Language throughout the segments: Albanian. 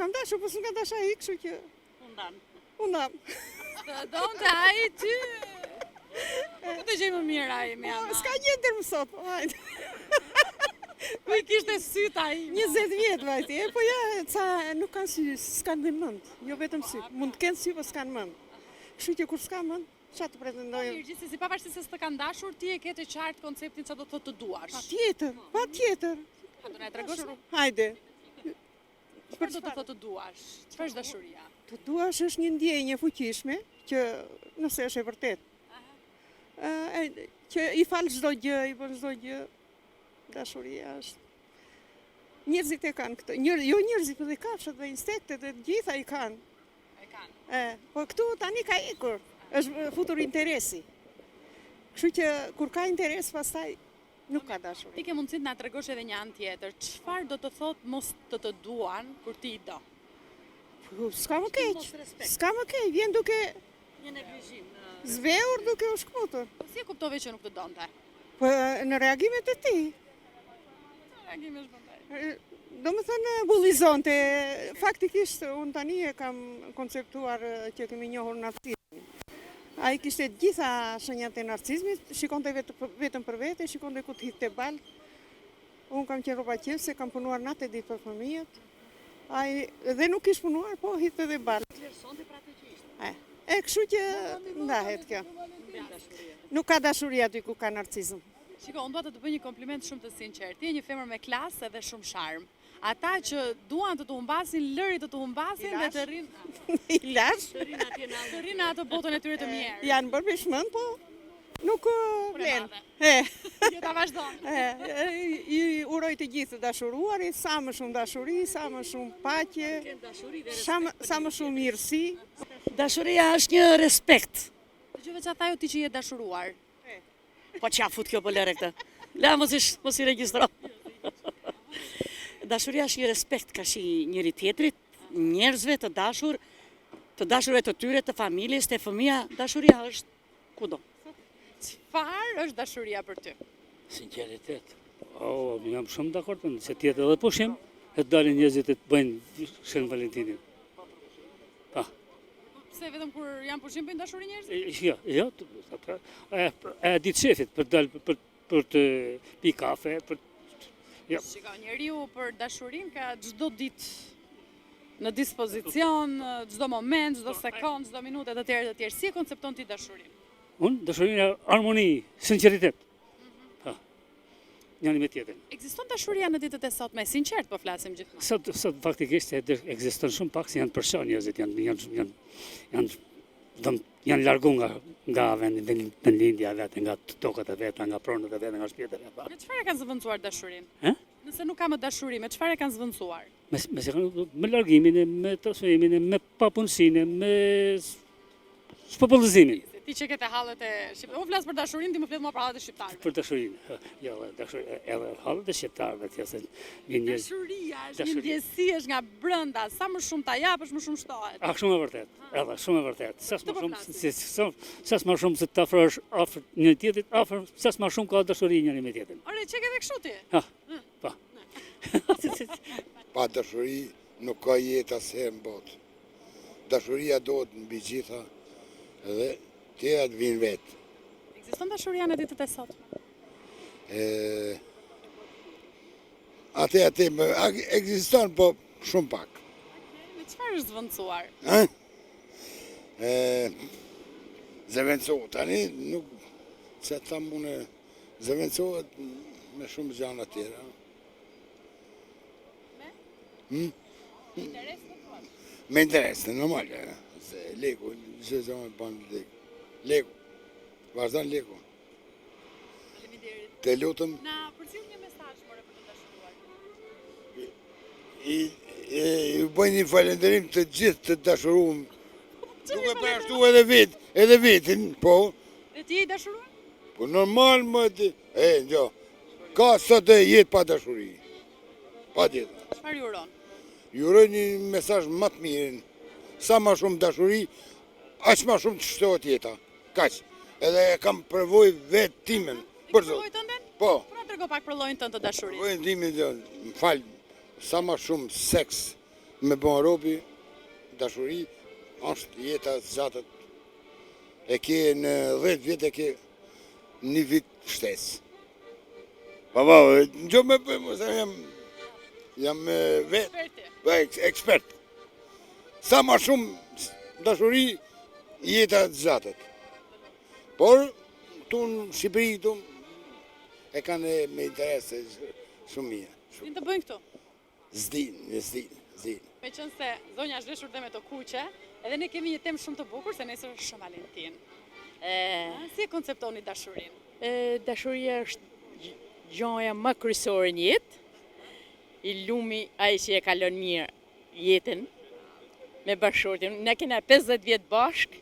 kam dashur, po s'më ka dashur ai, kështu që U ndamë. u ndamë. Të donte ai ty. Po ku të gjej më mirë ai, mi ama. Po, S'ka gjë deri më sot, po hajde. Ku i kishte syt ai? 20 vjet vajti, e po ja, ca nuk kanë sy, s'kanë dhe mend, jo vetëm sy. Mund të kenë sy, po s'kanë mend. Kështu që kur s'ka mend, ça të pretendojmë? Mirë, gjithsesi pavarësisht se s'të kanë dashur, ti e ke të qartë konceptin çfarë do të thotë të duash. Patjetër, patjetër. A do na e tregosh? Hajde. Çfarë do të thotë të duash? Çfarë është dashuria? Të duash është një ndjenjë e fuqishme që nëse është e vërtetë. Ë, që i fal çdo gjë, i bën çdo gjë. Dashuria është Njerëzit e kanë këtë, njër, jo njerëzit, po dhe kafshët dhe insektet dhe të gjitha i kanë. E kanë. E, po këtu tani ka ikur, është futur interesi. Kështu që kur ka interes pastaj nuk ka dashuri. Ti ke mundësi të na tregosh edhe një anë tjetër. Çfarë do të thotë mos të të duan kur ti i do? Po, S'ka më keq, s'ka më keq, vjen duke Një neglizhim. zbehur duke u shkputur. Po si e kuptove që nuk të donte? Po në reagimet e tij, Çfarë reagimesh bënte ai? Do më thënë, bullizonte, faktikisht unë tani e kam konceptuar e, që kemi njohur narcizmin. Ai kishte të gjitha shenjat e narcizmit, shikonte vetë, vetëm për vete, shikonte ku të hidhte baltë. Unë kam qenë rrobaqepse, kam punuar natë e ditë për fëmijët. Ai dhe nuk kish punuar, po hidhte dhe baltë. Vlerësonte për atë që ishte. E, e kështu që ndahet kjo. Nuk ka dashuri aty ku ka narcizëm. Shiko, unë dua të të bëj një kompliment shumë të sinqert. Ti je një femër me klas edhe shumë sharm. Ata që duan të të humbasin, lëri të të humbasin dhe të rrinë I lash, të rrinë në atë botën e tyre të mjerë. janë bërë pishmend, po nuk e, vlen. madhe. E. Jeta vazhdon. E, e, I uroj të gjithë të dashuruarit, sa më shumë dashuri, sa më shumë paqe, sa më, sa më shumë mirësi. Dashuria është një respekt. Dëgjove çfarë tha ajo ti që je dashuruar. Po ç'a fut kjo po lëre këtë. La mos i mos i regjistro. Dashuria është një respekt karshi njëri tjetrit, njerëzve të dashur, të dashurve të tyre, të familjes, të fëmija, dashuria është kudo. Çfarë është dashuria për ty? Sinceritet. O, jam shumë dakord, se tjetë edhe pushim, e të dalin njerëzit e të bëjnë Shën Valentinin. Pa. Pse vetëm kur janë pushim bëjnë dashuri njerëzit? E, Jo, jo, të- pra, e, e ditë shefit për të dalë për, për të pi kafe, për Jo. Shiko, njeriu për dashurinë ka çdo ditë në dispozicion, çdo moment, çdo sekond, çdo minutë e të tjerë e të tjerë. Si e koncepton ti dashurinë? Unë dashurinë e harmoni, sinceritet. Pa. Njëri me tjetrin. Ekziston dashuria në ditët e sotme, sinqert po flasim gjithmonë. Sot sot faktikisht e ekziston shumë pak se janë përshë njerëzit, janë janë janë janë dëm, janë largu nga nga vendi vendi vendlindja e vet, nga tokat e veta, nga pronat e veta, nga shtëpitë e veta. Me çfarë e kanë zëvendësuar dashurinë? Ë? Nëse nuk ka më dashuri, me çfarë e kanë zëvendësuar? Me me se kanë me largimin, e me transferimin, e me papunësinë, e me s- shpopullizimin Ti që ke te hallet e shqiptarëve. Unë flas për dashurinë, ti më flet mua për hallet e shqiptarëve. për dashurinë. Hë, Jo, edhe dashuri, edhe hallet e shqiptarëve, tja se një njerëz. Dashuria është një Dashuria. ndjesi, është nga brenda, sa më shumë ta japësh, më shumë shtohet. Ah, shumë e vërtet. Edhe shumë e vërtet. Sa Këtë më po shumë flasim. se sa sa më shumë se të afrohesh afër njëri tjetrit, afër sa më shumë ka dashuri njëri me tjetrin. Ore, çe ke edhe kështu ti? Ha. Pa. Pa dashuri nuk ka jetë asnjëherë në botë. Dashuria duhet mbi gjitha dhe tjerat vinë vetë. Ekziston dashuria në ditët e sotme? E, atë atë më a- ekziston po shumë pak. Me çfarë është zëvendësuar? Ë? E, zëvendësohet tani nuk se tham unë zëvendësohet me shumë gjëra tjera. Me? Hmm? Interes po thua? Me interes, në normal, e, se leku, çdo gjë e bën leku. Leku. Vazhdon leku. Faleminderit. Të lutem, Na përcjell një mesazh more për të dashuruar. i, i, i bëj një falenderim të gjithë të dashuruar. Duke përashtu edhe vit, edhe vitin, po, Dhe ti je i dashuruar? po normal më ti, e, jo, ka sot e jetë pa dashuri. Pa tjetër. Çfarë ju uron? Ju uroj një mesazh më të mirin. Sa më shumë dashuri, aq më shumë të shtohet jeta. Kaq. Edhe e kam përvojë vetë timen. E Për ke zot. përvojë tënden? Po. Po na trego pak për llojin tënd të dashurisë. Përvojën timen, jo, më fal, sa më shumë seks. Me bon robi, dashuri, është jeta zgjatet. E ke në 10 vjet e ke një vit shtesë. Pa pa, në gjo me për, mos e jam, jam vetë, po, ekspert. Sa ma shumë dashuri, jeta zgjatet. Por, këtu në Shqipëri, këtu, e kanë me interes shumë mirë. Din të bëjnë këtu? S'din, s'din, s'din. Meqenëse zonja është veshur dhe me të kuqe, edhe ne kemi një temë shumë të bukur, se nesër është Shën Valentin. Si e konceptoni dashurinë? Dashuria është gjoja më kryesore në jetë. I lumi ai që e kalon mirë jetën me bashkëshortin. Ne kena 50 vjet bashkë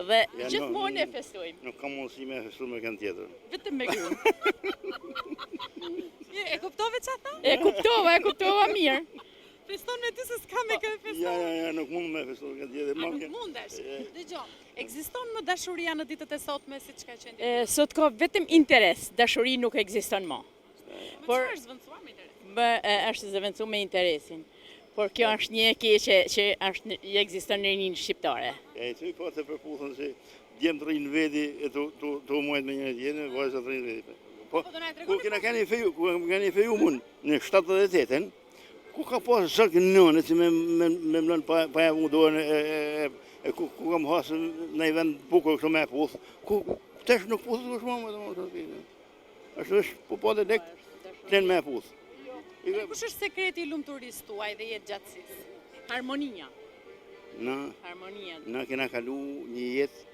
dhe gjithmonë e festojmë. Nuk kam mundësi me festu me kënd tjetër. Vetëm me gruan. E kuptove ça tha? E kuptova, e kuptova mirë. Feston me ty se s'ka me kë feston. Ja, ja, ja, nuk mund me festu me kënd tjetër. A nuk mundesh? Dëgjo, ekziston më dashuria në ditët e sotme siç ka qenë dikur? Sot ka vetëm interes, dashuri nuk ekziston më. Me çfarë është zëvendësuar me interes? Më është zëvendësuar me interesin. Por kjo është një e keqe që është ekziston në rininë shqiptare. E ty po të përputhen se djemtë rrinë veti e tu tu tu mujt me njëri tjetrin, vajzat rrinë veti. Po, po ku kena qenë feju, ku kena qenë feju mun në 78-ën, ku ka pas zëk nënë që me me me mlon pa pa e vu dorën e e e, e ku ku kam hasë në një vend bukur kështu me puth, ku tash nuk puth kush më më domethënë. Ashtu është, po po dhe lek, të me e puth. Kush është sekreti i lumturisë tuaj dhe jetëgjatësisë? Harmonia. Na, Harmonia. Na kena kalu një jetë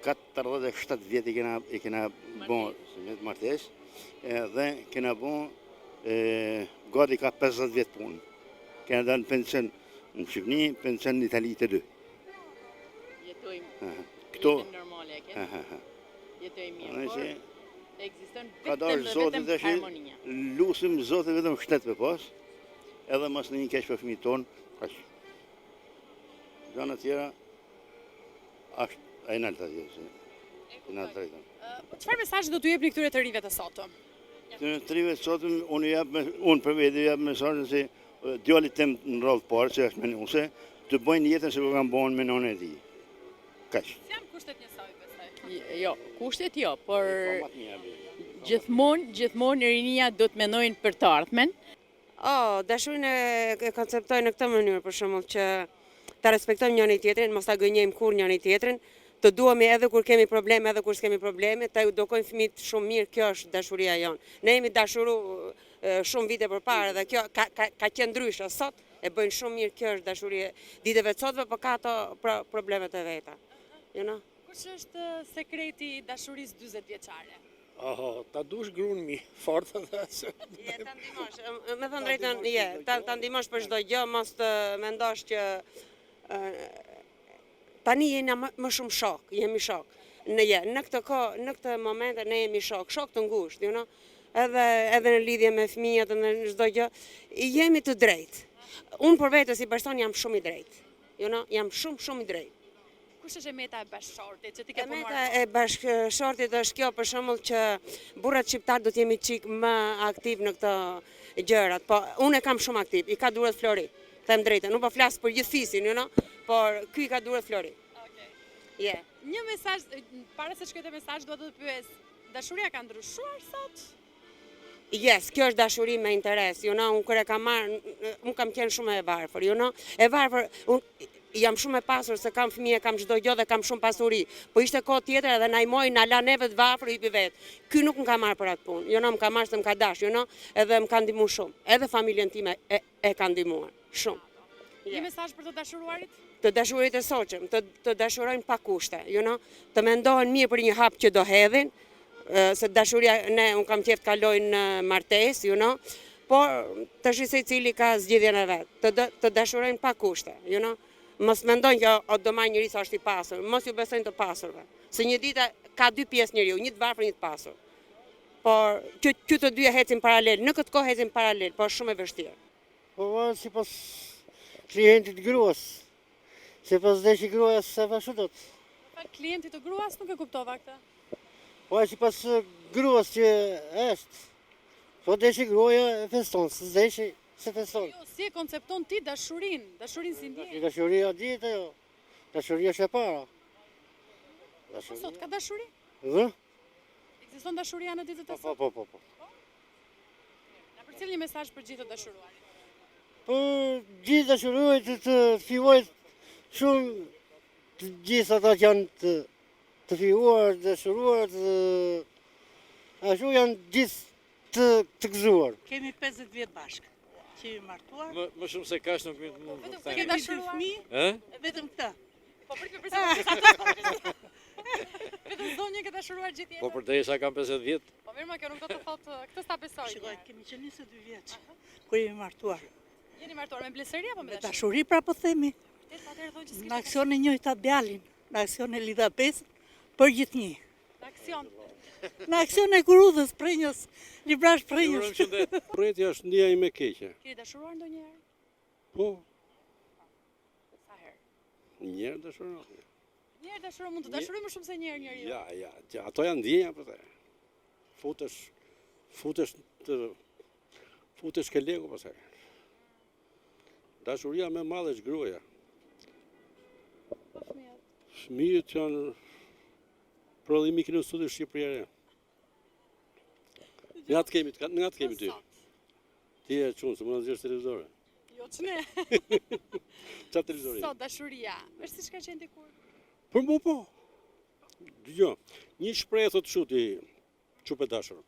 47 vjet i kena i kena bo si martesë edhe kena bo e, gati ka 50 vjet punë. Kena dalë në pension në Shqipni, pension në Itali të dy. Jetojmë. Këto normale e kemi. Jetojmë mirë, por ekziston vetëm dhe vetëm harmonia. Lusim Zotin vetëm shnet me pas, edhe mos në një keq për fëmijët tonë, kaq. Gjëra tjera është ai nalt atje, se në drejtën. Po çfarë mesazhi do t'u jepni këtyre të rinjve të sotëm? Këtyre të rinjve të sotëm unë jap me unë për vete jap mesazhin se djalit tim në radhë të parë që është me nuse, të bëjnë jetën sikur kam bo unë me nënën e tij. Kaq. S'janë kushtet njësoj, besoj. Jo, kushtet jo, por gjithmonë, gjithmonë rinia do të mendojnë për të ardhmen. Oh, dashurinë e konceptoj në këtë mënyrë, për shembull që ta respektojmë njëri tjetrin, mos ta gënjejmë kurrë njëri tjetrin, të duhemi edhe kur kemi probleme, edhe kur s'kemi probleme, ta edukojmë fëmijët shumë mirë, kjo është dashuria jonë. Ne jemi dashuru shumë vite përpara dhe kjo ka, ka, ka qenë ndryshe sot, E bëjnë shumë mirë, kjo është dashuri e ditëve të sotme, po ka ato pro, problemet e veta. You know? Kush është sekreti i dashurisë 40 vjeçare? Oho, ta dush grun mi, fort edhe se. Je, ta ndihmosh, me thënë drejtën, je, ta, ta ndihmosh për çdo gjë, mos të mendosh që Tani jena më, më shumë shok, jemi shok. Në je, në këtë kohë, në këtë moment ne jemi shok, shok të ngushtë, you know? Edhe edhe në lidhje me fëmijët edhe në çdo gjë, jemi të drejtë. Unë për vete si person jam shumë i drejtë. You know, jam shumë shumë i drejtë. Kush është e meta e bashkëshortit që ti ke punuar? E meta e bashkëshortit është kjo për shembull që burrat shqiptar do të jemi çik më aktiv në këto gjërat. Po unë e kam shumë aktiv, i ka duart flori. Them drejtën, nuk po flas për gjithë fisin, you know, por ky i ka duart flori. Okej. Yeah. Një mesazh, para se të shkoj te mesazhi, dua të të pyes, dashuria ka ndryshuar sot? Yes, kjo është dashuri me interes, you know, unë kur e kam marrë, unë kam qenë shumë e varfër, you know, e varfër, unë jam shumë e pasur se kam fëmijë, kam çdo gjë dhe kam shumë pasuri, po ishte kohë tjetër edhe na i mori, na la neve të varfër, hipi vetë. Ky nuk më ka marrë për atë punë, you know, më ka marrë se më ka dashur, you know, edhe më ka ndihmu shumë, edhe familjen time e, e ka ndihmuar shumë. Një mesazh për të dashuruarit? Të dashurit e sotshëm, të, të dashurojnë pa kushte, you know, të mendohen mirë për një hap që do hedhin, se dashuria ne unë kam qejf të kaloj në martesë, you know, por tashi secili ka zgjidhjen e vet, të, të dashurojnë pa kushte, you know, mos mendojnë që o do marr njeri sa është i pasur, mos ju besojnë të pasurve, se një ditë ka dy pjesë njeriu, një të varfër, një të pasur. Por që, që të dyja ecin paralel, në këtë kohë ecin paralel, por është shumë e vështirë. Po varet sipas klientit gruas. Sipas deshi gruaja s'e festu dot. Më fal klientit të gruas nuk e kuptova këtë. Po sipas gruas që është. Po deshi gruaja e feston, s'deshi. Se feston. Jo, si e koncepton ti dashurinë, dashurinë si ndjenjë? Dashuria dihet ajo. Dashuria është e para. Po sot ka dashuri? Dhe? Ekziston dashuria në ditët e po, po, sotme? Po, po, po, po. Na përcjell një mesazh për gjithë të dashuruarit. Për gjithë dashuruarit të, të fijojnë shumë të gjithë ata që janë të, të fijuar, të dashuruar, të, ashtu janë gjithë të, të gëzuar. Kemi 50 vjet bashkë që jemi martuar. Më, më shumë se kaq nuk mund po, të themi. Vetëm këtë fëmijë? Ë? Vetëm këtë. Po prit, prit, Vetëm zonjën ke dashuruar gjithë jetën. Po përderisa kam 50 vjet. Po mirë, më kjo nuk do të thotë këtë s'ta besoj. Shikoj, kemi qenë 22 vjeç kur jemi martuar. Jeni martuar me blesëri apo me dashuri? Me dashuri pra po themi. Vërtet, Në aksion e njohta djalin, në aksion e lidha besën për gjithnjë. Në aksion. Në aksion e hekurudhës, Prrenjas, Librazhd Prrenjas. Urrejtja është ndjenja ime e keqe. Keni dashuruar ndonjëherë? Po. Sa herë? Një herë dashuron. Një herë dashuron, mund të dashurojë më shumë se një herë njeriu. Ja, ja, ja, ato janë ndjenja për te. Futesh, futesh të, futesh ke leku pastaj. Dashuria më e madhe është gruaja. Po fëmijët? Fëmijët janë prodhimi i Kinostudios Shqipëria e Re. Nga të kemi, nga të kemi ty. Ti e çunë, se më në zirë televizore. Jo që ne. Ça televizori? Sot, dashuria, është siç ka qenë dikur? Për mu po. Dëgjo, një shprehje thotë shuti, çupë e dashur.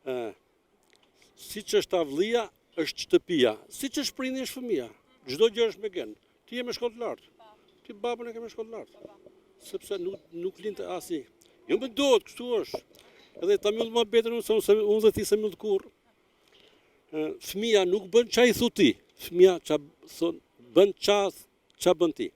Ë, siç është avllia, është shtëpia. Siç është prindi është fëmija. Çdo gjë është me gen. Ti je me shkollë të lartë. Ti babën e ke me shkollë të lartë. Sepse nuk nuk linte asnjë. Jo më dohet, kështu është. Edhe ta mbyll muhabetin unë se unë unë dhe ti s'e mbyll kurrë. Fëmija nuk bën ça i thu ti. Fëmija ça thon bën ça ça bën ti.